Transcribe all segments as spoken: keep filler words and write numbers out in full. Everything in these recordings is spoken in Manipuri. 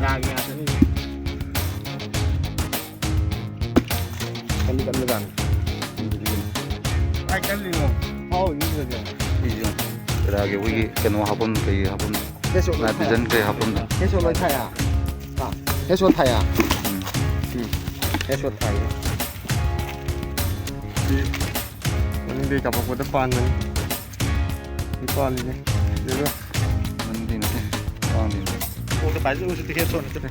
ꯀꯥꯒꯤ ꯉꯥꯛꯇꯅꯤ꯫ ꯀꯜꯂꯤ ꯀꯟꯕꯖꯥꯠꯅꯤ꯫ ꯀꯥꯏ ꯀꯜꯂꯤꯅꯣ? ꯐꯥꯎ ꯏꯗ꯭ꯔꯗꯤ꯫ ꯁꯤꯁꯨ ꯀꯩꯅꯣꯒꯤ ꯑꯩꯈꯣꯏꯒꯤ ꯀꯩꯅꯣ ꯍꯥꯞꯐꯝ, ꯀꯩ ꯍꯥꯞꯐꯝ, ꯍꯦꯁꯣ ꯂꯣꯏ ꯅꯥꯏꯠ ꯊꯥꯏ꯫ ꯚꯤꯖꯟ ꯀꯩ ꯍꯥꯞꯐꯝꯗꯣ꯫ ꯍꯦꯁꯣ ꯂꯣꯏ ꯊꯥꯏ꯫ ꯑꯥ, ꯍꯦꯁꯣ ꯊꯥꯏ꯫ ꯎꯝ꯫ ꯎꯝ꯫ ꯍꯦꯁꯣ ꯊꯥꯏ꯫ ꯁꯤ ꯃꯅꯤꯡꯗꯩ ꯀꯥꯞꯄꯛꯄꯗ ꯄꯥꯟꯕꯅꯤ꯫ ꯁꯤ ꯄꯥꯜꯂꯤꯁꯦ꯫ ꯁꯤꯗ꯫ ꯃꯅꯤꯡꯗꯩ ꯅꯠꯇꯦ꯫ ꯃꯃꯥꯡꯗꯩꯅꯦ꯫ ꯀꯣꯛꯇ ꯄꯥꯏꯔ ꯎꯔꯁꯨ ꯍꯦꯗ ꯁꯣꯠ ꯅꯠꯇ꯭ꯔꯦ꯫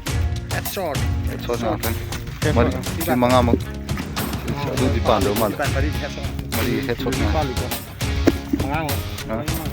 ꯍꯦꯗ ꯁꯣꯠ꯫ ꯍꯦꯗ ꯁꯣꯠ ꯉꯥꯛꯇꯅꯤ꯫ ꯍꯦꯗ ꯃꯔꯤ, ꯁꯣꯠ꯫ ꯁꯤ ꯃꯉꯥꯃꯛ꯫ ꯑꯗꯨꯗꯤ ꯄꯥꯟꯗꯕ ꯃꯥꯜꯂꯦ꯫ ꯃꯔꯤ ꯍꯦꯗ ꯁꯣꯠ꯫ ꯃꯔꯤ ꯍꯦꯗ ꯁꯣꯠ ꯉꯥꯛꯇꯅꯤ꯫ ꯄꯥꯜꯂꯤꯀꯣ꯫ ꯃꯉꯥꯃꯛ꯫ ꯑꯥ꯫